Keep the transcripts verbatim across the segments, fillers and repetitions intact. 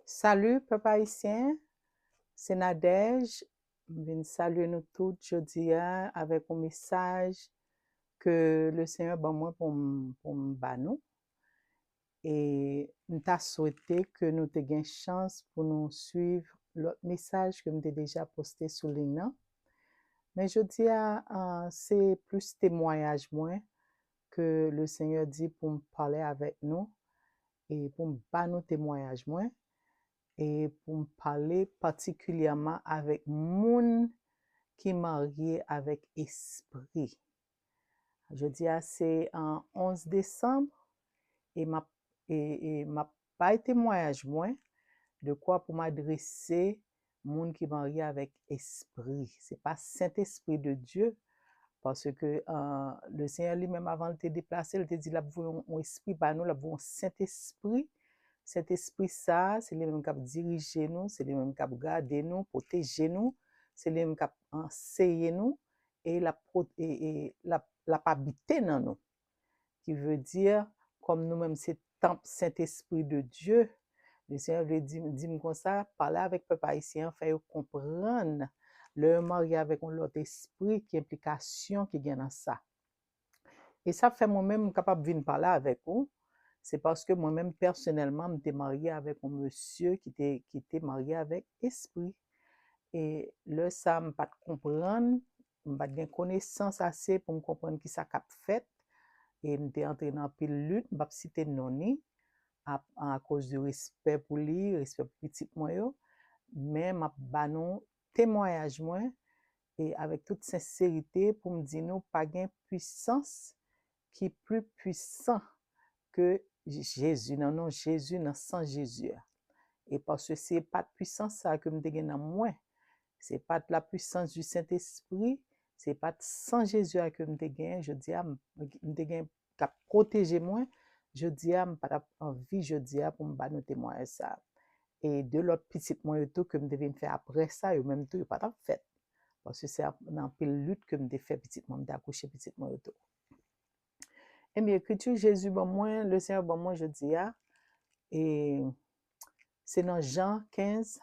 Salut pèp ayisyen, se Nadège. M vin salye nou tout jodi a avèk yon mesaj ke Lesenyè ban mwen pou m, pou m ba nou. E m ta swete ke nou te gen chans pou nou swiv lòt mesaj ke m te deja poste sou liy nan. Men jodi a, a, se plis temwayaj mwen ke Lesenyè di pou m pale avèk nou e pou m ba nou temwayaj mwen e pou m pale patikilyèman avèk moun ki marye avèk espri. Jodi a se an onz desanm e m ap e, e m ap bay temwayaj mwen de kwa pou m adrese moun ki marye avèk espri. Se pa Sentespri de Dye, paske uh, Lesenyè li menm avan l te deplase, l te di l ap voye yon espri ba nou, l ap voye yon Sentespri. Sentespri sa a, se li menm k ap dirije nou, se li menm k ap gade nou, pwoteje nou, se li menm k ap anseye nou, e l ap, e, e, l ap, l ap abite nan nou. Ki vle di, kòm nou menm se tanp Sentespri de Dye, Lesenyè vle di, di m konsa, pale avèk pèp ayisyen an, fè yo konprann lè yo marye avèk yon lòt espri, ki enplikasyon ki gen nan sa. E sa fè mwen menm m kapab vin pale avèk ou, se paske mwen menm pèsonèlman m te marye avèk yon mesye ki te, ki te marye avèk espri. E lè sa a m pa t konprann, m pa t gen konesans ase pou m konprann ki sa k ap fèt. E m te antre nan anpil lit, m p ap site non ni, a, akoz de respè pou li, respè pou pitit mwen yo. Men m ap ba nou temwayaj mwen e avèk tout senserite pou m di nou pa gen pwisans ki pli pwisan ke Jezi, nan non Jezi, nan san Jezi a. E paske se pa t pwisans sa ke m te gen nan mwen, se pa t la puissance du Saint-Esprit, se pa t san Jezi a ke m te gen, jodi a m, m te gen k ap pwoteje mwen, jodi a m pa t ap anvi jodi a pou m ba nou temwayaj sa. E de lòt pitit mwen yo tou ke m te vin fè apre sa, yo menm tou yo pa t ap fèt. Paske se nan anpil lit ke m te fè pitit mwen, m te akouche pitit mwen yo tou. Ebyen, ekriti Jezi ban mwen, Lesenyè ban mwen jodi a, e se nan Jan kenz,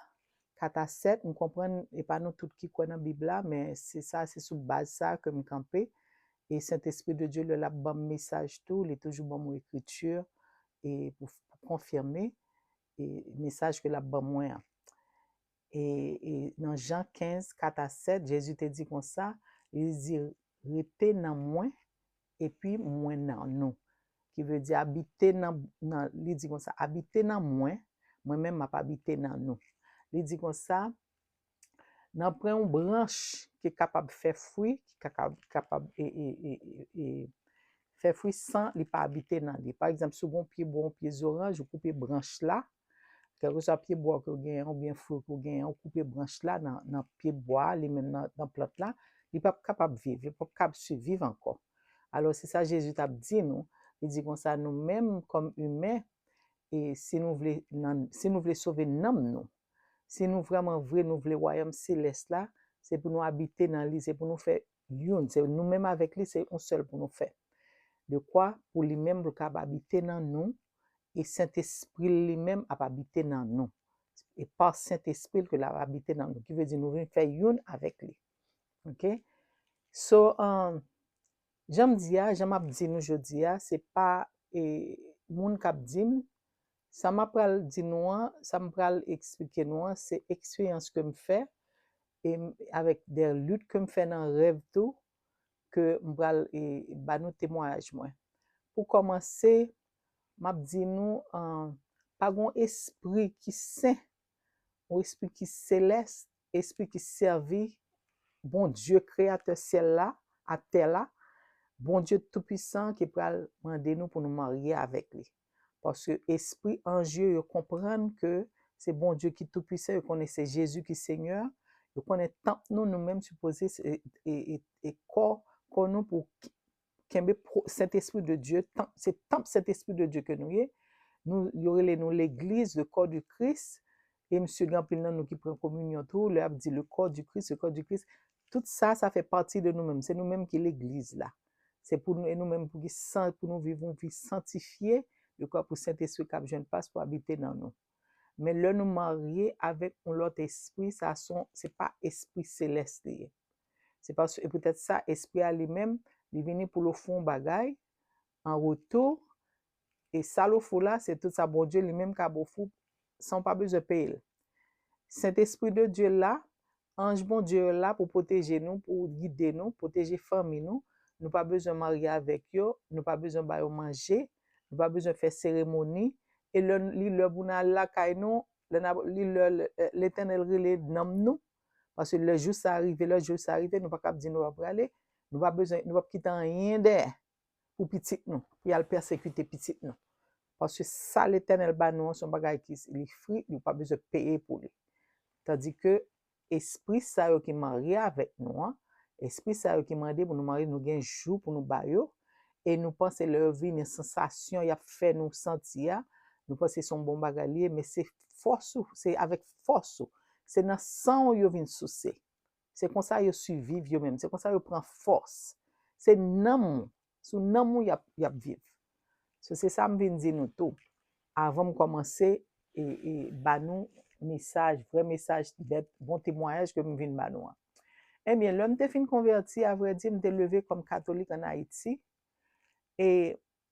kat a sèt, m konprann e pa nou tout ki kwè nan Bib la, men se sa, se sou baz sa ke m kanpe. E Sentespri de Dye, lè l ap ban m mesaj tou, li toujou ban m ekriti e pou, pou konfime e mesaj ke l ap ban mwen an. E, e nan Jan kenz, kat a sèt, Jezi te di konsa, li di, rete nan mwen, epi mwen nan nou. Ki vle di abite nan, nan, li di konsa, abite nan mwen, mwen menm m ap abite nan nou. Li di konsa, nanpwen yon branch ki kapab fè fwi, ki kapab, kapab e, e, e, e, e, fè fwi san li pa abite nan li. Pa egzanp, si w gen yon pye bwa, yon pye zoranj, ou koupe branch la, kèlkeswa pye bwa ke w genyen, oubyen fwi ke w genyen, ou koupe branch la nan, nan pye bwa, li menm nan, nan plant la, li p ap kapab viv, li p ap kapab siviv ankò. Alò, se sa Jezi t ap di nou. Li di konsa, nou menm, kòm imen, e si nou vle, nan, si nou vle sove nanm nou, si nou vrèman vre, nou vle wayòm selès la, se pou nou abite nan li, se pou nou fè youn, se nou menm avèk li, se yon sèl pou nou fè. De kwa pou li menm, pou l kab abite nan nou, e Sentespri l li menm ap abite nan nou. E pa Sentespri l ke l ap abite nan nou, ki vle di nou vin fè youn avèk li. Oke? So, um, jan m di a, jan m ap di nou jodi a, se pa e, moun k ap di m, sa m ap pral di nou an, sa m pral eksplike nou an, se eksperyans ke m fè, e m, avèk de lit ke m fè nan rèv tou, ke m pral e, ba nou temwayaj mwen. Pou kòmanse, m ap di nou, an, pa gen yon espri ki sen, yon espri ki selès, espri ki sèvi Bondye, kreyatè syèl la, atè la, Bondye toupisan ki pral mande nou pou nou marye avèk li. Paske espri anj yo, yo konprann ke se Bondye ki toupisan, yo konnen se Jezi ki Senyè, yo konnen tanp nou, nou menm sipoze se e, e, e kò, kò nou pou kenbe Sentespri de Dye, tanp, se tanp Sentespri de Dye ke nou ye. Nou, yo rele nou legliz, le corps du Christ. E m si gen anpil nan nou ki pran kominyon tou, lè y ap di le corps du Christ, le corps du Christ. Tout sa, sa fè pati de nou menm. Se nou menm ki legliz la. Se pou nou, e nou menm pou ki san, pou nou viv yon vi santifye, de kwa pou Sentespri k ap jwenn plas pou abite nan nou. Men lè nou marye avèk yon lòt espri, sa se pa espri selès li ye. Se pa, e poutèt sa, espri a li menm, li vini pou l ofri yon bagay an retou, e sa l ofri w la, se tout sa Bondye li menm kab ofri w san w pa bezwen peye l. Sentespri de Dye la, anj Bondye yo la pou pwoteje nou, pou gide nou, pwoteje fanmi nou. Nou pa bezwen marye avèk yo, nou pa bezwen ba yo manje, nou pa bezwen fè seremoni. E lè li lè pou n al lakay nou, lè n ap, li lè Letènèl rele nanm nou, paske lè jou sa a rive, lè jou sa a rive, nou pa kab di nou pa prale, nou pa bezwen, nou pa kite anyen dèyè pou pitit nou, pou y al pèsekite pitit nou. Paske sa Letènèl ba nou an, se yon bagay ki li fri, nou pa bezwen peye pou li. Tandike espri sa yo ki marye avèk nou an, espri sa yo ki mande pou nou marye, nou gen jou pou nou ba yo, e nou panse lè yo vini, sansasyon y ap fè nou santi a, nou panse se yon bon bagay li ye, men se fòs ou, se avèk fòs ou, se nan san w yo vin souse. Se konsa yo siviv yo menm, se konsa yo pran fòs. Se nanm ou, sou nanm ou y ap, y ap viv. So, se sa m vin di nou tou. Avan m kòmanse e, e ba nou mesaj, vrè mesaj, bon temwayaj ke m vin ba nou an. Ebyen, lè m te fin konvèti, avrèdi, m te leve kòm katolik ann Ayiti. E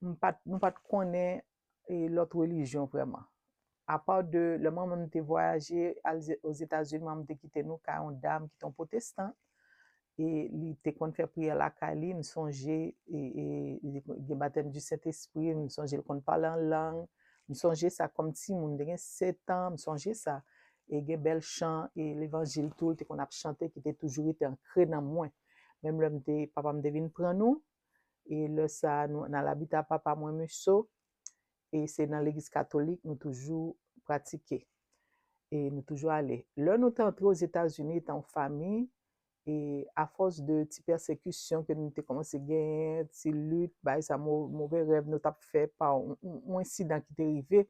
m pa t, nou pa t konnen e, lòt relijyon vrèman. Apa de lè manman m te vwayaje al Ozetazini, manman m te kite nou kay yon dam ki te yon pwotestan. E li te konn fè priyè lakay li, m sonje, e, e, gen batèm di Sentespri, m sonje l konn pale an lang. M sonje sa kòm timoun, m te gen sèt an, m sonje sa. E gen bèl chan e levanjil tou, l te konn ap chante, ki te toujou rete ankre nan mwen. Menm lè m te, papa m te vin pran nou, e lè sa a, nou, n al abite a papa mwen, Musso, e se nan legliz katolik nou toujou pratike. E nou toujou ale. Lè nou te antre Ozetazini, etan yon fanmi, e afòs de ti pèsekisyon ke nou te kòmanse genyen, ti lit, bagay sa, mo-, move rèv nou t ap fè pa yon, yon, yon ensidan ki te rive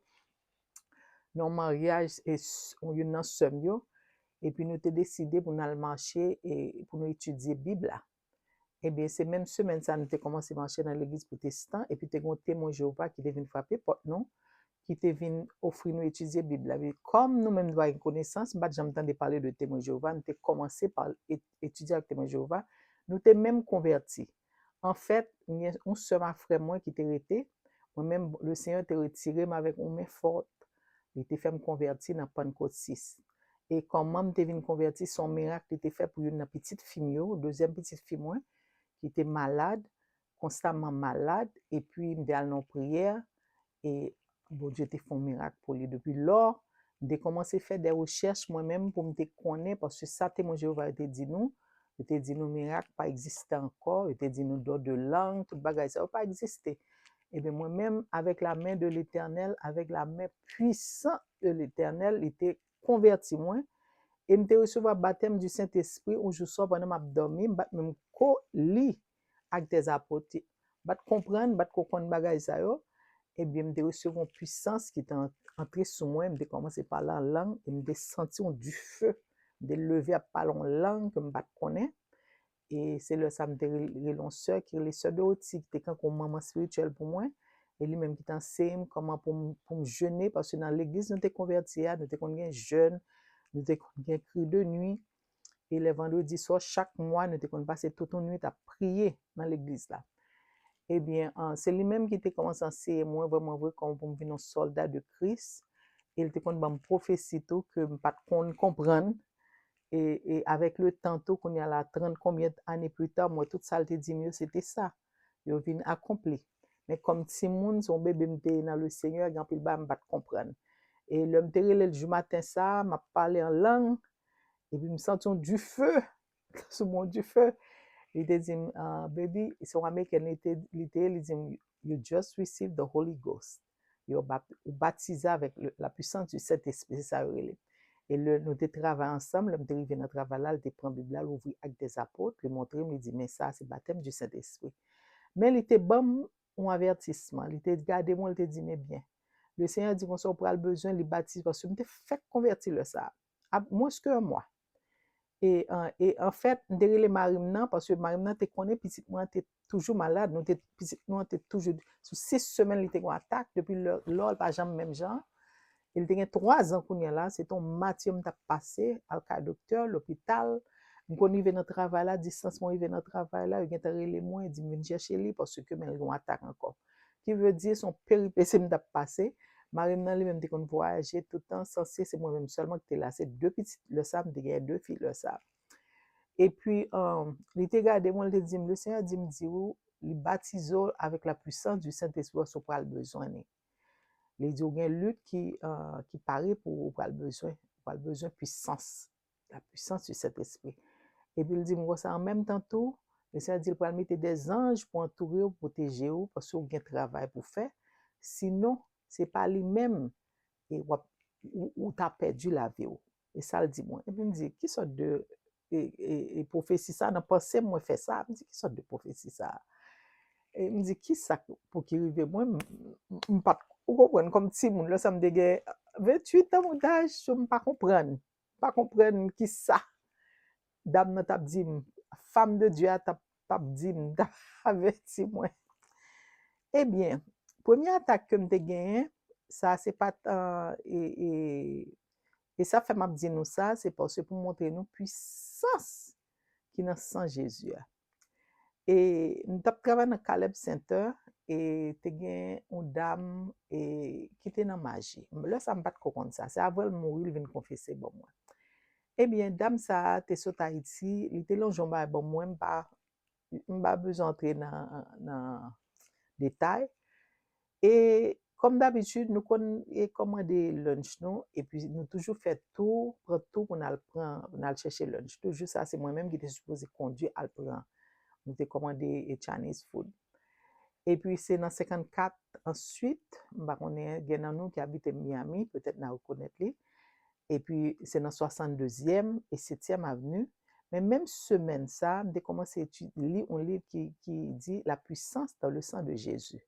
nan yon maryaj e s-, youn nan sè m yo, epi nou te deside pou n al mache e pou nou etidye Bib la. Ebyen, se menm semèn sa a nou te kòmanse mache nan legliz pwotestan, epi te gen yon Temwen Jewova ki te vin frape pòt nou, ki te vin ofri nou etidye Bib la. Men kòm nou menm nou pa gen konesans, m pa t janm tande pale de Temwen Jewova, nou te kòmanse pa et-, etidye ak Temwen Jewova, nou te menm konvèti. Anfèt, m gen yon sè m a frè mwen ki te rete, mwen menm, Lesenyè te retire m avèk yon men fòt. Li te fè m konvèti nan Pannkotis. E kòman m te vin konvèti, se yon mirak li te fè pou youn nan pitit fi m yo, dezyèm pitit fi mwen, ki te malad, konstaman malad, epi m te al nan yon priyè, e Bondye te fè yon mirak pou li. Depi lò, m te kòmanse fè de rechèch mwen menm pou m te konnen, paske sa Temwen Jewova yo te di nou, yo te di nou mirak pa egziste ankò, yo te di nou don de lang, tout bagay sa yo pa egziste. Ebyen, mwen menm, avec la main de l'Éternel, avec la main puissante de l'Éternel, li te konvèti mwen, e m te resevwa batèm di Sentespri yon jou swa pandan m ap dòmi, m pa t menm ko li Actes des Apôtres. M pa t konprann, m pa t ko konn bagay sa yo. Ebyen, m te resevwa yon pwisans ki te an-, antre sou mwen, m te kòmanse pale an lang, e m te santi yon dife. M te leve ap pale yon lang ke m pa t konnen. E se lè sa a m te re-, rele yon sè ki rele sè Dorothy, ki te kankou yon manman espirityèl pou mwen. E li menm ki te anseye m kòman pou m, pou m jene, paske nan legliz nou te konvèti a, nou te konn gen jèn, nou te konn gen cri de nuit. E lè vandredi swa, chak mwa, nou te konn pase tout yon nwit ap priye nan legliz la. Ebyen, an, se li menm ki te kòmanse anseye mwen vrèman vre kòman pou m vin yon sòlda de Kris. E l te konn ban m pwofesi tou ke m pa t konn konprann. E, e avèk le tan tou, kounye a la, trant konbyen ane pli ta, m wè tout sa l te di m yo, se te sa. Yo vin akonpli. Men kòm timoun, se yon bebe m te ye nan Lesenyè, gen anpil bagay m pa t konprann. E lè m te rele l jou maten sa a, m ap pale an lang, epi m santi yon dife sou mwen, yon dife. Li te di m, ah, baby, se yon Ameriken li te, li te ye, li di m, "You just received the Holy Ghost." Yo bat-, ou batize avèk le, la puissance du Saint-Esprit, se sa yo rele. E lè nou te travay ansanm, lè m te rive nan travay la, li te pran Bib la, l ouvri Actes des Apôtres, li montre m, li di, "Men sa, se batèm du Saint-Esprit." Men li te ban m yon avètisman, li te gade mwen, li te di m, "Ebyen, Lesenyè di konsa, ou pral bezwen li batize," paske m te fèk konvèti lè sa a, ap mwens ke yon mwa. E, an, e anfèt, m te rele mari m nan, paske mari m nan te konnen pitit mwen an te toujou malad, nou te, pitit nou an te toujou, sou sis semèn li te gen yon atak, depi lè, lò l pa janm menm jan. E li te gen twa zan kounye a la, se te yon mati m t ap pase, al kay doktè, lopital. M konn rive nan travay la, distans mwen rive nan travay la, yo gentan rele mwen, di m vin chèche li, paske men l gen yon atak ankò. Ki vle di, se yon peripesi m t ap pase. Mari m nan li menm te konn vwayaje tout tan, sanse se mwen menm sèlman ki te la. Se de pitit lè sa, m te gen de fi lè sa. Epi, um, li te gade mwen, li te di m, le Senyè di m di w, li batize w avèk la puissance du Saint-Esprit, paske w pral bezwen li. Li di w gen lit ki, uh, ki pare pou ou, ou pral bezwen, ou pral bezwen pwisans, la puissance du Saint-Esprit. Epi li di m konsa, an menm tan tou, le Senyè di l pral mete de zanj pou antoure w, pwoteje w, paske w gen travay pou fè. Sinon, se pa li menm, e w ap, ou, ou ta pèdi lavi w. E sa l di mwen. Epi m di, ki sòt de e, e, e pwofesi sa, nan panse m, mwen fè sa, m di, ki sòt de pwofesi sa? E m di, ki sa k pou ki rive mwen? M, m, m pa t, ou konprann, kòm timoun, lè sa m te gen venntuit an mwen t aj, so m pa konprann. M pa konprann ki sa dam nan t ap di m, femme de Dieu a t ap, t ap di m, t ap avèti mwen. Ebyen, premye atak ke m te genyen, sa se pa t, e, e, e sa fè m ap di nou sa, se paske pou montre nou pwisans ki nan san Jezi a. E m t ap travay nan Caleb Center, e te gen yon dam, e, ki te nan maji. Lè sa, m pa t ko konn sa. Se apre l mouri, l vin konfese ban mwen. Ebyen, dam sa a te sot Ayiti, li te lonje yon bagay ban mwen, m pa, m pa bezwen antre nan, nan detay. E kòm dabitid, nou konn, e, kòmande lunch nou, epi nou toujou fè tou, pran tou pou n al pran, pou n al chèche lunch. Toujou sa, se mwen menm ki te sipoze kondui al pran. Nou te kòmande, e, Chinese food. Epi se nan senkannkat answit, m pa konnen, gen nan nou ki abite Miami, petèt n a rekonèt li. Epi se nan swasanndezyèm e setyèm avni. Men menm semèn sa, m te kòmanse etid-, li yon liv ki, ki di La puissance dans le sang de Jésus.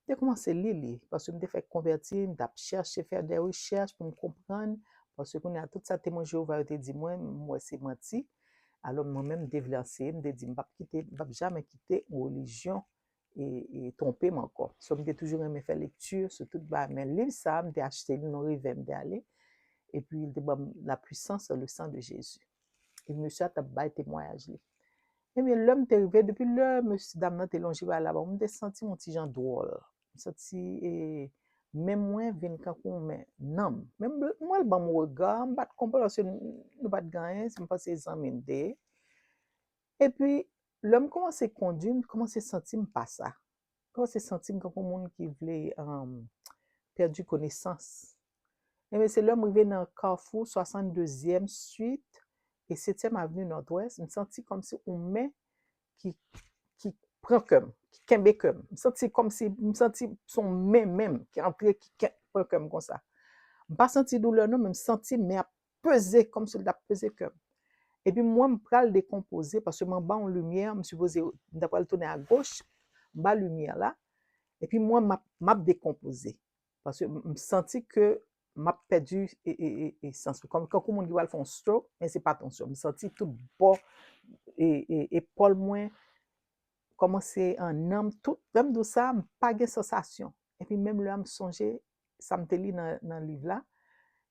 M te kòmanse li li, paske m te fèk konvèti, m t ap chèche fè de rechèch pou m konprann, paske kounye a tout sa Temwen Jewova yo te di mwen, m wè se manti. Alò mwen menm, m te vle anseye, m te di, m p ap kite, m p ap jamè kite yon relijyon e, e twonpe m ankò. So, m te toujou renmen fè lekti sou tout bagay, men liv sa a, m te achte li nan revè m te ale, epi li te ban m La puissance dans le sang de Jésus. E mesye a t ap bay temwayaj li. Ebyen, lè m te rive, depi lè mesye dam nan te lonje bagay la ban mwen, m te santi m yon ti jan dwòl. M santi, e, men mwen vin kankou men nanm. Men m, mwen l ban m rega, m pa t konprann paske n-, nou pa t gen anyen, m panse zanmi m te ye. Epi, lè m kòmanse kondui, m kòmanse santi m pa sa. M kòmanse santi m kankou moun ki vle, um, pèdi konesans. Ebyen, se lè m rive nan kafou swasanndezyèm swit e setyèm avni Nòdwès, m santi kòmsi yon men ki, ki pran kè m, ki kenbe kè m. M santi kòmsi, m santi se yon men menm ki antre, ki ken-, pran kè m konsa. M pa santi doulè non, men m santi men ap peze, kòmsi l t ap peze kè m. Epi mwen, m pral dekonpoze, paske m anba yon limyè, m sipoze, m ta pral tounen agoch, m anba limyè la. Epi mwen, m ap, m ap dekonpoze. Paske m, m santi ke m ap pèdi e, e, e, e sans mwen. Kòm, kankou moun ki pral fè yon stroke, men se pa t yon stroke. M santi tout bò, e, e, epòl mwen kòmanse an nanm, tout, lè m di w sa, m pa gen sansasyon. Epi menm lè a, m sonje sa m te li nan, nan liv la,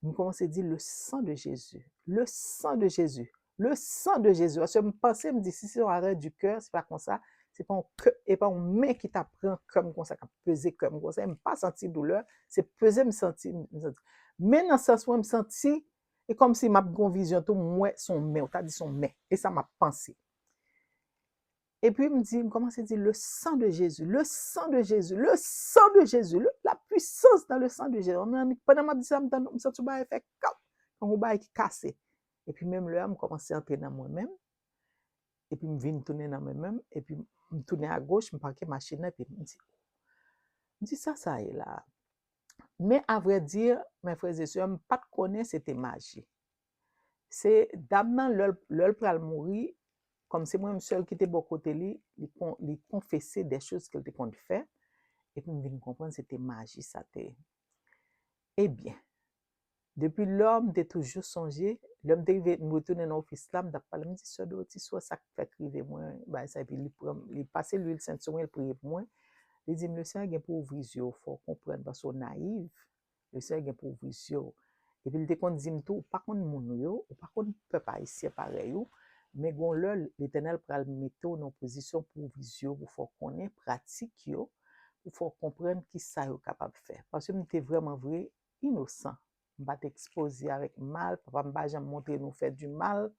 m kòmanse di, le sang de Jésus, le sang de Jésus, le sang de Jésus. Paske m panse, m di, si se yon arè di kè, se pa konsa, se pa yon kè, e pa yon men ki ta pran kè m konsa, k ap peze kè m konsa, e m pa santi doulè, se peze m santi, m santi. Men nan sans mwen, m santi, e kòmsi m ap gen yon vizyon tou, m wè se yon men, ou ta di se yon men, e sa m ap panse. Epi m di, m kòmanse di, le sang de Jésus, le sang de Jésus, le sang de Jésus, le, la puissance dans le sang de Jésus. Mwen, pandan m ap di sa, m tande, m santi yon bagay fè kap, tankou yon bagay ki kase. Epi menm lè a, m kòmanse antre nan mwen menm. Epi m vin tounen nan mwen menm. Epi m tounen agoch, m pake machin nan, epi m di, m di, sa sa ye la? Men, avrèdi, mes frères et sœurs, m pa t konnen se te maji. Se dam nan, lè l, lè l pral mouri, kòm se mwen menm sèl ki te bò kote li, li kon-, li konfese de choz ke l te konn fè, epi m vin konprann se te maji sa te ye. Ebyen, depi lò, m te toujou sonje, lè m te rive, m retounen nan ofis la, m t ap pale, m di, sè Dorothy, sou wè sa k fèk rive mwen, bagay sa, epi li pran, li pase lwil sent sou mwen, li priye pou mwen. Li di m, le Senyè gen pou ouvri zye w, fò w konprann, paske w nayiv. Lesenyè gen pwovizyon. Epi li te konn di m tou, ou pa konn moun ou yo, ou pa konn pèp ayisyen parèy ou, men gon lè Letènèl pral mete w nan pozisyon pwovizyon pou fè w konnen pratik yo, pou fè w konprann ki sa yo kapab fè. Paske m te vrèman vre inosan. M pa t ekspoze avèk mal, papa m pa janm montre nou fè di mal.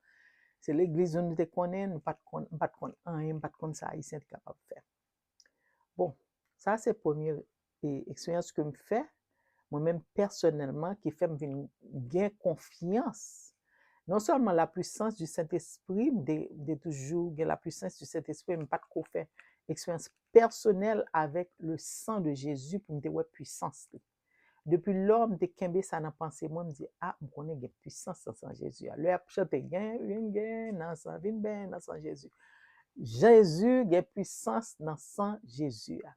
Se legliz nou te konnen, nou pa t konn, m pa t konn anyen, m pa t konn sa ayisyen te kapab fè. Bon, sa se premye e, eksperyans ke m fè, mwen menm pèsonèlman, ki fè m vin gen konfyans. Non sèlman la puissance du Saint-Esprit, m te, m te toujou gen la puissance du Saint-Esprit, m pa t ko fè eksperyans pèsonèl avèk le sang de Jésus pou m te wè pwisans li. Depi lò, m te kenbe sa nan panse mwen, m di, a, m konnen gen pwisans nan san Jezi a. Lè y ap chante, gen, vin gen nan san, vin ben nan san Jezi. Jezi gen pwisans nan san Jezi a.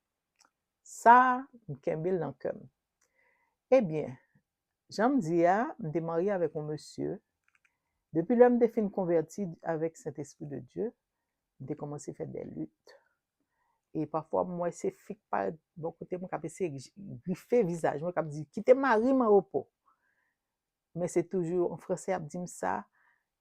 Sa, m kenbe l nan kè m. Ebyen, jan m di a, m te marye avèk yon mesye. Depi lè m te fin konvèti avèk Sentespri de Dye, m te kòmanse fè de lit. E pafwa, m wè se fi k parèt bò kote m k ap eseye grife vizaj mwen, k ap di, kite mari m an repo. Men se toujou an franse y ap di m sa,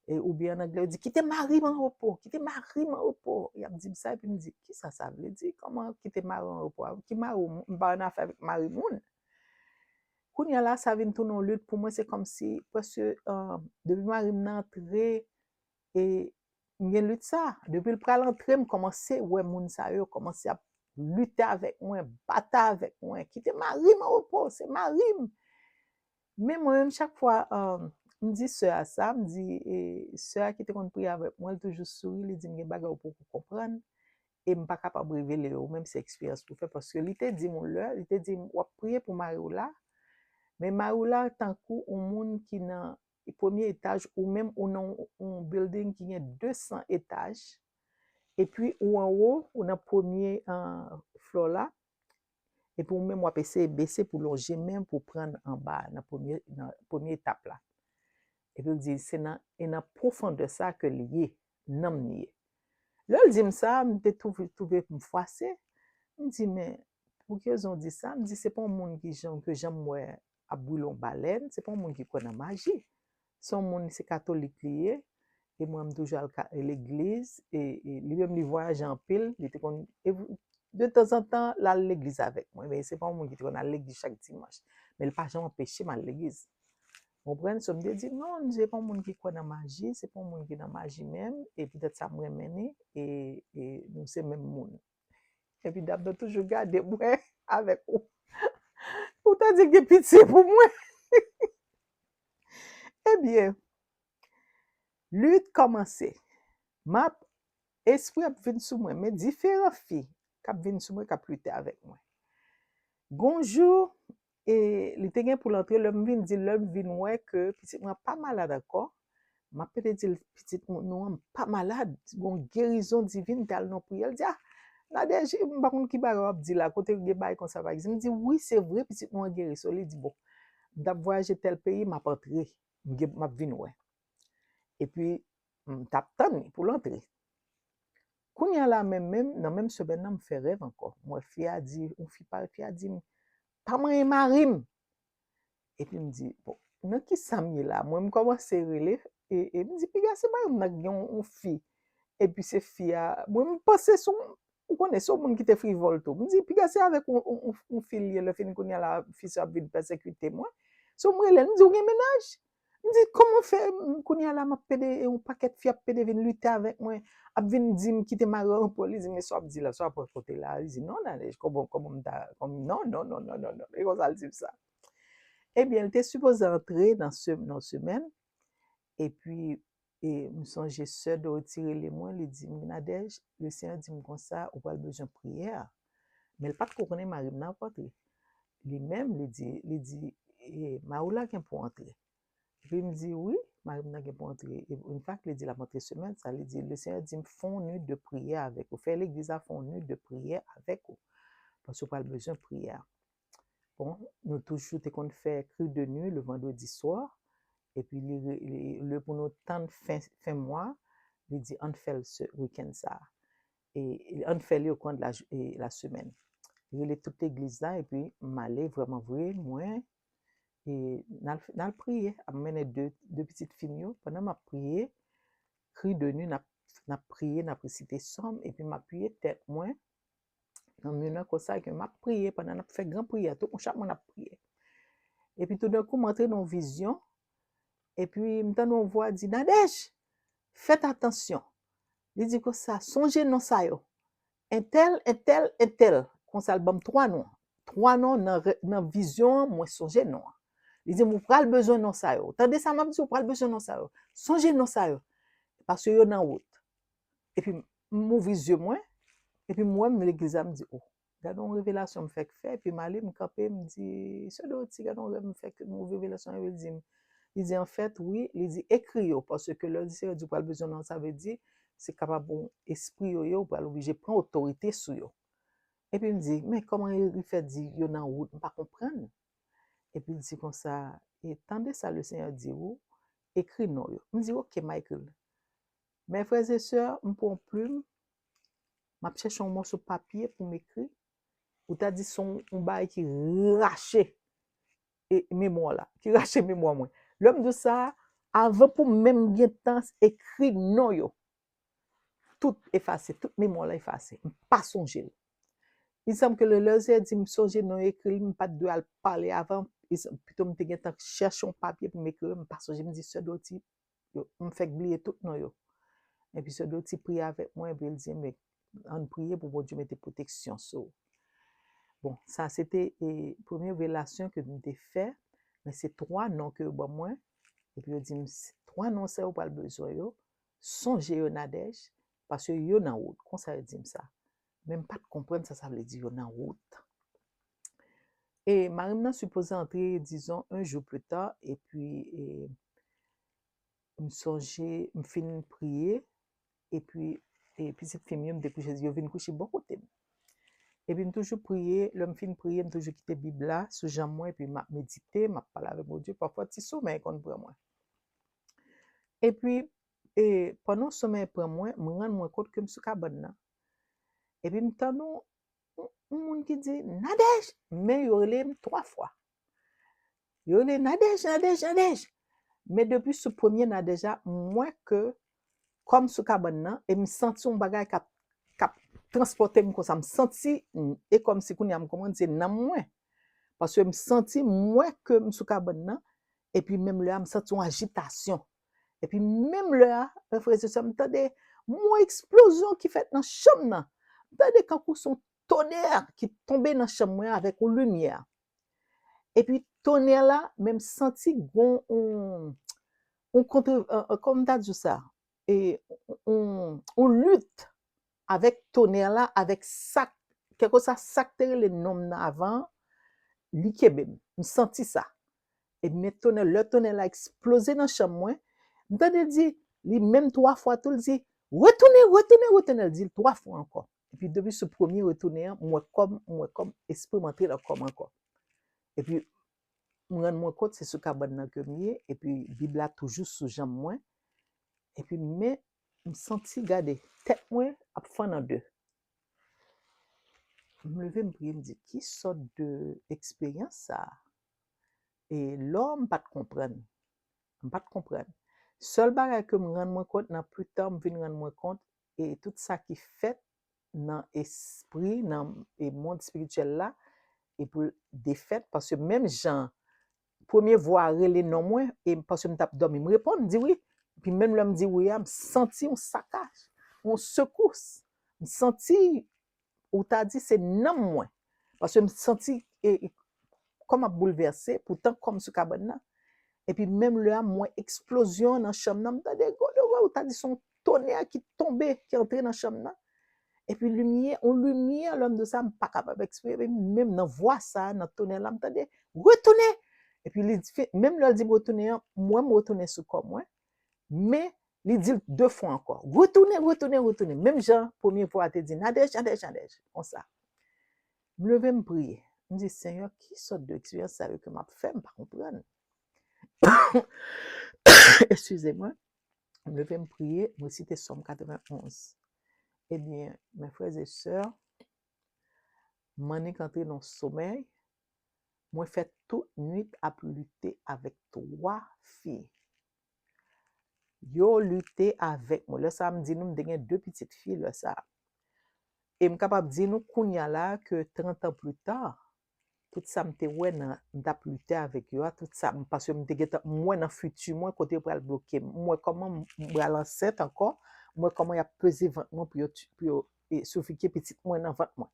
e, oubyen an anglè, yo di, kite mari m an repo, kite mari m an repo. Y ap di m sa, epi m di, kisa sa vle di? Kòman kite mari w an repo a? Ki mari w? M pa annafè avèk mari moun. Kounye a la, sa vin tounen yon lit pou mwen, se kòmsi, prèske, depi mari m nan antre, e m gen lit sa. Depi l pral antre, m kòmanse wè moun sa yo kòmanse ap lite avèk mwen, batay avèk mwen. Kite mari m an repo, se mari m. Men mwen menm, chak fwa, um, m di sè a sa, m di, e, sè a ki te konn priye avèk mwen, li toujou souri, li di m gen bagay ou poko konprann, e m pa kapab revele yo, menm se eksperyans pou fè, paske li te di m yon lè, li te di m, w ap priye pou mari w la, men mari w la tankou yon moun ki nan premye etaj, ou menm ou nan yon building ki gen de san etaj, epi ou anwo, ou nan premye, uh, flò la, epi ou menm w ap eseye bese pou lonje men pou pran anba nan premye, nan premye etap la. Epi l di, se nan, e nan pwofondè sa ke l ye, nanm li ye. Lè l di m sa, m te twouve, twouve m fwase. M di, men, pou ki rezon w di sa? M di, se pa yon moun ki jan, ke jan m wè ap brile yon balèn, se pa yon moun ki kwè nan maji. Se yon moun, se katolik li ye, e mwen, m toujou al ka, legliz, e, e li menm, li vwayaje anpil, li te konn, e de tanzantan, l al legliz avèk mwen, men se pa yon moun ki te konn al legliz chak dimanch, men li pa janm anpeche m al legliz. Konprann? So, m te di, non, se pa yon moun ki kwè nan maji, se pa yon moun ki nan maji menm, e poutèt sa m renmen li, e, e nou se menm moun. Epi dam nan toujou gade mwen avèk ou. Ou ta di gen pitye pou mwen. Ebyen, lit kòmanse. M ap, espri ap vin sou mwen, men diferan fi k ap vin sou mwen, k ap lite avèk mwen. Gon jou, e li te gen pou l antre, lè m vin di l, lè m vin wè ke pitit mwen pa malad ankò, m ap pede di l, pitit nou an pa malad, gon gerizon divin, m te al nan priyè, l di, a, Nadège, m pa konn ki bagay w ap di la, kote gen bagay konsa, pa egzanp. M di, wi, se vre, pitit nou an geri. So, li di, bon, m t ap vwayaje tèl peyi, m ap antre, m gen, m ap vin wè. Epi, m t ap tann li pou l antre. Kounye a la, menm, menm, nan menm semèn nan, m fè rèv ankò. M wè fi a di, yon fi parèt, fi a di m, pa manyen mari m. Epi m di, bon, nan ki sa m ye la? Mwen, m kòmanse rele, e, e m di, piga se mari m nan ki gen yon, yon fi. Epi se fi a, mwen, m panse se yon, ou konnen, se yon moun ki te frivòl tou. M di, piga se avèk yon, yon, yon, yon fi l ye, lè fini kounye a la, fi sa ap vin pèsekite mwen. So, m rele l, m di, ou gen mennaj? M di, kòman fè, m, kounye a la, m ap pede, e yon pakèt fi ap pede vin lite avèk mwen, ap vin di m kite mari an repo, li di m, men sa w ap di la, sa w ap rakonte la? Li di, non, Nadège, kòman, kòman m ta, kòman, non, non, non. E konsa l di m sa. Ebyen, l te sipoze antre nan se-, nan semèn, epi, e m sonje sè Dorothy rele mwen, li di m, Nadège, Lesenyè di m konsa, ou pral bezwen priyè. Men l pa t ko konnen mari m nan ap antre. Li menm, li di, li di, e, mari w la gen pou antre. Epi m di, wi, mari m nan gen pou antre. E in fact, li di l ap antre semèn sa, li di, Lesenyè di m, fè yon nuit de priyè avèk ou. Fè legliz la fè yon nuit de priyè avèk ou. Paske w pral bezwen priyè. Bon, nou toujou te konn fè cri de nuit le vendredi soir. Epi li, li, lè pou nou tann fen, fen mwa, li di, ann fè l se wikenn sa. E, e ann fè li o kouran de la, e, la semèn. Li rele tout legliz la, epi m ale vrèman vre, mwen, e n al, n al priye. M mennen de, de pitit fi m yo. Pandan m ap priye, cri de nuit, n ap, n ap priye, n ap resite sòm, epi m apiye tèt mwen nan mi nan konsa, ke m ap priye, pandan n ap fè gran priyè, tout moun, chak moun ap priye. Epi toudenkou, m antre nan yon vizyon, epi m tande yon vwa di, Nadège, fèt atansyon. Li di konsa, sonje non sa yo. Entèl, entèl, entèl. Konsa, l ban m twa non. Twa non nan, nan vizyon an, mwen sonje non an. Li di m, ou pral bezwen non sa yo. Tande sa m ap di, ou pral bezwen non sa yo. Sonje non sa yo. Paske yo nan wout. Epi m ouvri zye mwen, epi m wè m legliz la, m di, o, gade yon revelasyon m fèk fè, epi m ale, m kanpe, m di, Sè Dorothy, gade yon rèv m fèk, yon revelasyon, epi l di m, li di, anfèt, wi, li di, ekri yo, paske lè Senyè di w pral bezwen non, sa vle di, se kapab yon espri yo ye, ou pral oblije pran otorite sou yo. Epi m di, men kòman li fè di yo nan wout, m pa konprann. Epi l di konsa, e tande sa Lesenyè di w, ekri non yo. M di, oke, m a ekri l. Mes frères et sœurs, m pran yon plim, m ap chèche yon mòso papye pou m ekri. Ou ta di se yon, yon bagay ki rache e, memwa w la, ki rache memwa mwen. Lè m di w sa, avan pou m menm gen tan ekri non yo, tout efase, tout memwa w la efase. M pa sonje l. Il semble que le Senyè di m sonje non yo, ekri l, m pa t dwe al pale avan. Pito m te gen tan chèche yon papye pou m ekri yo, m pa sonje, m di, Sè Dorothy, yo, m fèk bliye tout non yo. Epi Sè Dorothy priye avèk mwen, epi l di, men, ann priye pou Bondye mete pwoteksyon sou ou. Bon, sa se te, e, premye revelasyon ke m te fè, men se twa non ke yo ban mwen, epi yo di m, twa non sa yo pral bezwen yo, sonje yo Nadège, paske yo nan wout, konsa yo di m sa. Men m pa t konprann sa sa vle di yo nan wout. E mari m nan sipoze antre, dizon, un jour plus tard, epi, e, m sonje, m fin priye, epi, e, pitit fi m yo, m te kouche, yo vin kouche bò kote m. Epi m toujou priye, lè m fin priye, m toujou kite Bib la sou janm mwen, epi m ap medite, m ap pale avèk Bondye, pafwa ti somèy konn pran mwen. Epi, e, pandan somèy pran mwen, m rann mwen kont ke m sou kabann nan. Epi m tande yon, yon moun ki di, Nadège! Men yo rele m twa fwa. Yo rele Nadège, Nadège, Nadège. Men depi sou premye Nadège la, m wè ke kò m sou kabann nan, e m santi yon bagay k ap, k ap transpòte m konsa. M santi, e kòmsi kounye a m konprann se nanm mwen. Paske m santi, m wè ke m sou kabann nan, epi menm lè a, m santi yon ajitasyon. Epi menm lè a, frè e sè, m tande yon eksplozyon ki fèt nan chanm nan. M tande kankou se yon tonè ki tonbe nan chanm mwen avèk yon limyè. Epi tonè la, men m santi gon yon, yon kontre, e, e, kòman m ta di w sa? E, yon, yon lit avèk tonè la, avèk sa k, kèlkeswa sa k te rele non m nan avan an, li kenbe m. M santi sa. E men tonè, lè tonè la eksploze nan chanm mwen, m tande l di, li menm twa fwa tou, l di, retounen, retounen, retounen, l di l twa fwa ankò. Epi depi sou premye retounen an, m wè kò m, m wè kò m, espri m antre nan kò m ankò. Epi m rann mwen kont se sou kabann nan ke m ye, epi Bib la toujou sou janm mwen. Epi men, m santi, gade, tèt mwen ap fann an de. M leve, m priye, m di, ki sòt de eksperyans sa a? E lò m pa t konprann. M pa t konprann. Sèl bagay ke m rann mwen kont, nan pita, m vin rann mwen kont, e tout sa ki fèt nan espri, nan, e mond espirityèl la, e pou l defèt, paske menm jan premye vwa a rele non mwen, e paske m t ap dòmi, m reponn, m di wi. Epi menm lè m di wi a, m santi yon sakaj, yon sekous. M santi, ou ta di se nanm mwen. Paske m santi, e, e, kò m ap boulvèse, poutan kò m sou kabann nan. Epi menm lè a, m wè eksplozyon nan chanm nan, m tande gwo de vwa, ou ta di se yon tonè ki tonbe, ki antre nan chanm nan. Epi limyè, yon limyè, lè m di sa, m pa kapab eksplike, men menm nan vwa sa, nan tonè la, m tande, retounen! Epi li di, menm lè l di m retounen an, m wè m retounen sou kò mwen, men li di l de fwa ankò, retounen, retounen, retounen. Menm jan premye vwa a te di, Nadège, Nadège, Nadège, konsa. M leve, m priye. M di, Senyè, ki sòt de eksperyans sa yo ke m ap fè? M pa konprann. Eskize mwen. M leve, m priye, m resite Sòm katrevenn onz. Ebyen, mes frères et sœurs, m annik antre nan somèy, Mwen fè tout nwit ap lite avèk twa fi. Yo lite avèk mwen. Lè sa a, m di nou, m te gen de pitit fi lè sa a. E m kapab di nou kounye a la ke trant an pli ta, tout sa m te wè nan, m t ap lite avèk yo a, tout sa, paske m te gentan, m wè nan fiti mwen kote yo pral bloke m. M wè kòman m pral ansent ankò, m wè kòman y ap peze vant mwen pou yo, pou yo e, sifike pitit mwen nan vant mwen.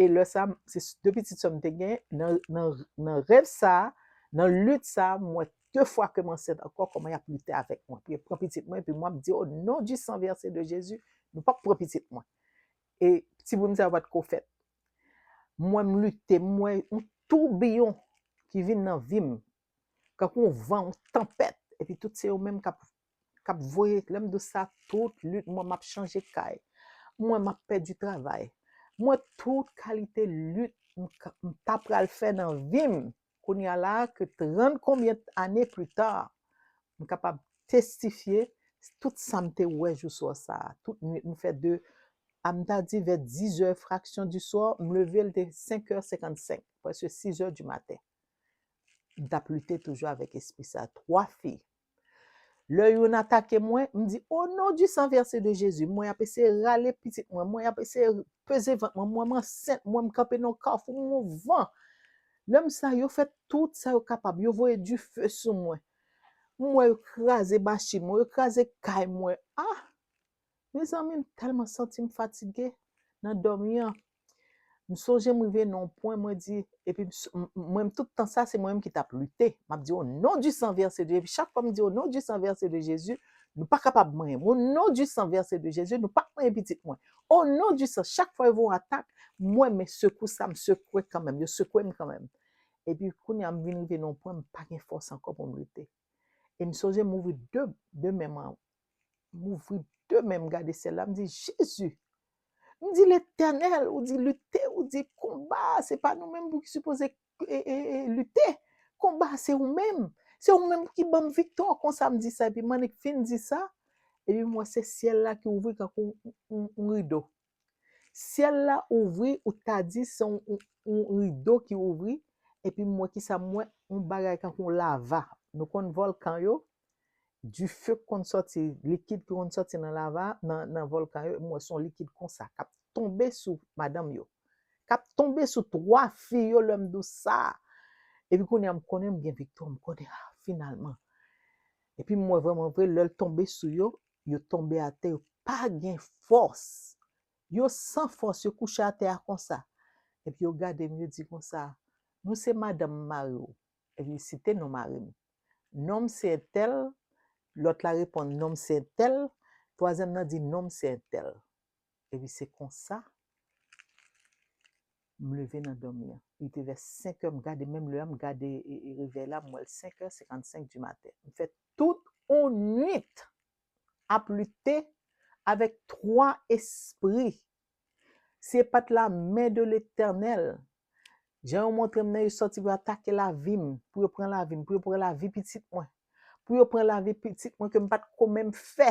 E lè sa, se de pitit sè m te gen, nan, nan, nan rèv sa, nan lit sa, m wè de fwa ke m ansent ankò, kòman y ap lite avèk mwen pou yo pran pitit mwen, epi mwen ap di, "O non di san vèse de Jezi, nou p ap pran pitit mwen." E timoun sa yo pa t ko fèt. Mwen, m lite, m wè yon toubiyon ki vin nan vi m, kankou yon van, yon tanpèt, epi tout se yo menm k ap, k ap voye, lè m di w sa, tout lit mwen, m ap chanje kay, mwen, m ap pèdi travay, mwen, tout kalite lit m ka- m ta pral fè nan vi m, kounye a la, ke trant konbyen ane pli ta, m kapab testifye tout sa m te wè jou swa sa a. Tout nwit, m fè de, a m ta di vè dizè fraksyon di swa, m leve, l te senkè senkannsenk, prèske sizè di maten. M t ap lite toujou avèk espri sa a. Twa fi. Lè youn atake mwen, m di, "O non di san vèse de Jezi," mwen ap eseye rale pitit mwen, mwen ap eseye peze vant mwen, mwen, m ansent, mwen, m kanpe nan kafou, m yon van. Lè m sa, yo fè tout sa yo kapab, yo voye dife sou mwen. M wè yo kraze machin mwen, yo kraze kay mwen. Ah! Mezanmi, m tèlman santi m fatige nan dòmi an. M sonje m rive nan yon pwen, mwen di, epi m s- m- mwen, tout tan sa, se mwen menm ki t ap lite. M ap di, "O non di san vèse de," epi chak fwa m di, "O non di san vèse de Jezi," nou pa kapab manyen m. "O non di san vèse de Jezi, nou pa manyen pitit mwen. O non di san," chak fwa yo voye yon atak, mwen, men sekou sa, m sekwe kanmenm, yo sekwe m kanmenm. Epi kounye a, m vin rive nan yon pwen, m pa gen fòs ankò pou m lite. E m sonje m ouvri de, de men mwen, m ouvri de men, m gade syèl la, m di, "Jezi!" M di, "Letènèl, ou di lite, ou di konba, se pa nou menm pou ki sipoze e, e, e, lite. Konba, se ou menm. Se ou menm ki ban m viktwa." Konsa, m di sa, epi m annik fin di sa, epi m wè se syèl la ki ouvri kankou yon, yon, yon rido. Syèl la ouvri, ou ta di se yon, yon, yon rido ki ouvri, epi m wè kisa m wè, yon bagay kankou yon lava. Nou konn vòlkan yo, dife k konn sòti, likid ki konn sòti nan lava, nan, nan vòlkan yo, m wè se yon likid konsa, k ap tonbe sou madanm yo, k ap tonbe sou twa fi yo, lè m di w sa. Epi kounye a, m konnen m gen viktwa, m konnen, ah, finalman. Epi m wè vrèman vre, lè l tonbe sou yo, yo tonbe atè, yo pa gen fòs. Yo san fòs, yo kouche atè a konsa. Epi yo gade m, yo di konsa, "Nou se madanm mari w." Epi yo site non mari m. "Non m se entèl," lòt la reponn, "Non m se entèl," twazyèm nan di, "Non m se entèl." Epi se konsa, m leve nan dòmi an. Li te vè senkè, m gade menm lè a, m gade e, e, revèy la, m wè l senkè senkannsenk di maten. M fè tout yon nwit ap lite avèk twa espri. Se pa t la men de Letènèl. Jan yo montre m nan, yo sòti pou yo atake lavi m, pou yo pran lavi m, pou yo pran lavi pitit mwen, pou yo pran lavi pitit mwen ke m pa t ko menm fè.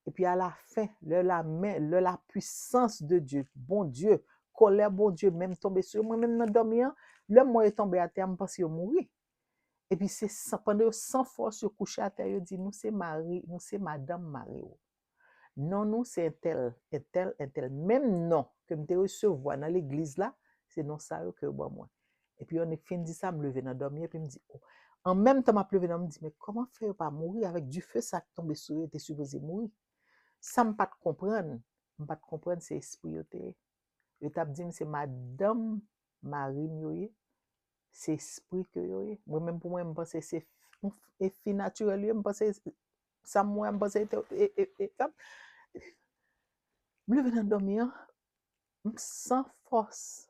Epi alafen, lè la men, lè la pwisans de Dye, Bondye, kòlè Bondye menm tonbe sou yo. Mwen menm nan dòmi an, lè m wè yo tonbe atè a, m panse yo mouri. Epi se san, pandan yo san fòs, yo kouche atè, yo di, "Nou se mari, nou se madanm mari w. Non nou se entèl, entèl, entèl." Menm non ke m te resevwa nan legliz la, se non sa yo ke yo ban mwen. Epi yo annik fin di sa, m leve nan dòmi, epi m di, "O." An menm tan m ap leve nan, m di, "Men kòman fè yo pa mouri avèk dife sa k tonbe sou yo, yo te sipoze mouri?" Sa m pa t konprann, m pa t konprann se espri yo te ye. Yo t ap di m se madanm mari m yo ye, se espri ke yo ye. Mwen menm pou mwen, m panse se f- e fi natirèl yo ye, m panse sa m wè, m panse te- e, e, e, m leve nan dòmi an, m san fòs.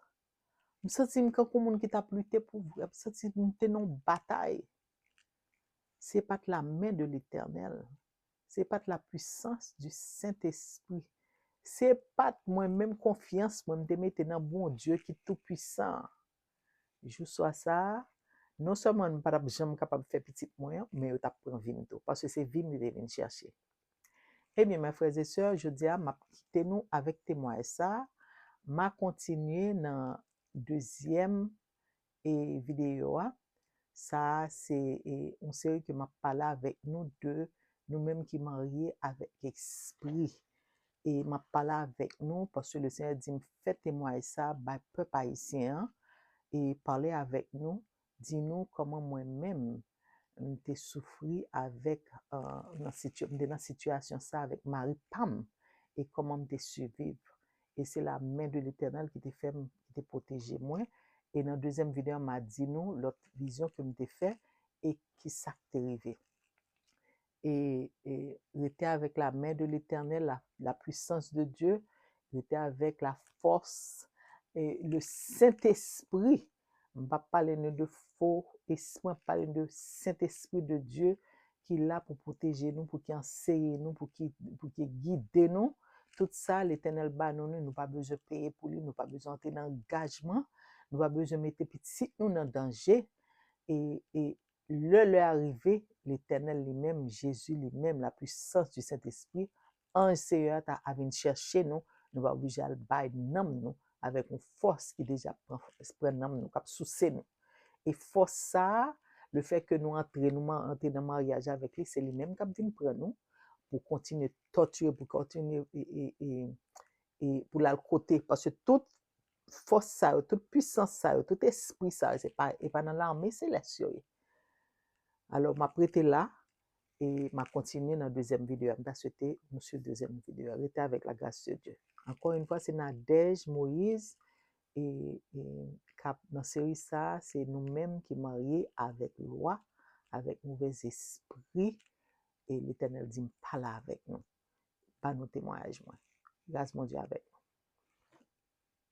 M santi m kankou moun ki t ap lite pou vre, m santi m te nan yon batay. Se pa t la men de Letènèl. Se pa t la puissance du Saint-Esprit. Se pa t mwen menm konfyans mwen m te mete nan Bondye ki tou pwisan an. Jou swa sa a, non sèlman m pa t ap janm kapab fè pitit mwen an, men yo t ap pran vi m tou, paske se vi m yo te vin chèche. Ebyen, mes frères et sœurs, jodi a, m ap kite nou avèk temwayaj sa a. M a kontinye nan dezyèm e, videyo a. Sa a se, e, yon seri ke m ap pale avèk nou de nou menm ki marye avèk espri. E m ap pale avèk nou paske le Senyè di m fè temwayaj sa a bay pèp ayisyen an e pale avèk nou, di nou kòman mwen menm m te soufri avèk, euh, nan sitya-, m te nan sitiyasyon sa avèk mari pa m e kòman m te siviv. E se la men de Letènèl ki te fè m, ki te pwoteje mwen. E nan dezyèm videyo a, m a di nou lòt vizyon ke m te fè e ki sa k te rive. E, e rete avèk la men de Letènèl, la, la puissance de Dieu, rete avèk la force, e le Sentespri. M p ap pale nou de fo espri, m ap pale nou de Sentespri de Dieu ki la pou pwoteje nou, pou ki anseye nou, pou ki, pou ki gide nou. Tout sa, Letènèl ba nou li, nou pa bezwen peye pou li, nou pa bezwen antre nan angajman, nou pa bezwen mete pitit nou nan danje. E, e lè, lè a rive, Letènèl li menm, Jezi li menm, la puissance du Saint-Esprit, anj Seyè a ta a vin chèche nou, nou pa oblije al bay nanm nou avèk yon fòs ki deja pran, pran nanm nou, k ap souse nou. E fòs sa a, le fè ke nou antre, nou ma-, antre nan maryaj avèk li, se li menm k ap vin pran nou pou kontinye tòtire, pou kontinye e, e, e, e pou l al kote. Paske tout fòs sa yo, tout pisans sa yo, tout espri sa yo, se pa, e pa nan lame selès yo ye. Alò, m ap rete la e m a kontinye nan dezyèm videyo a. M ta swete nou swiv dezyèm videyo a. Rete avèk la gras de Dye. Ankò yon fwa, se Nadège Moïse e, e k ap nan seri sa a, se nou menm ki marye avèk lwa, avèk movèzespri, e Letènèl di m pale avèk nou. Ba nou temwayaj mwen. Gras Bondye avèk nou.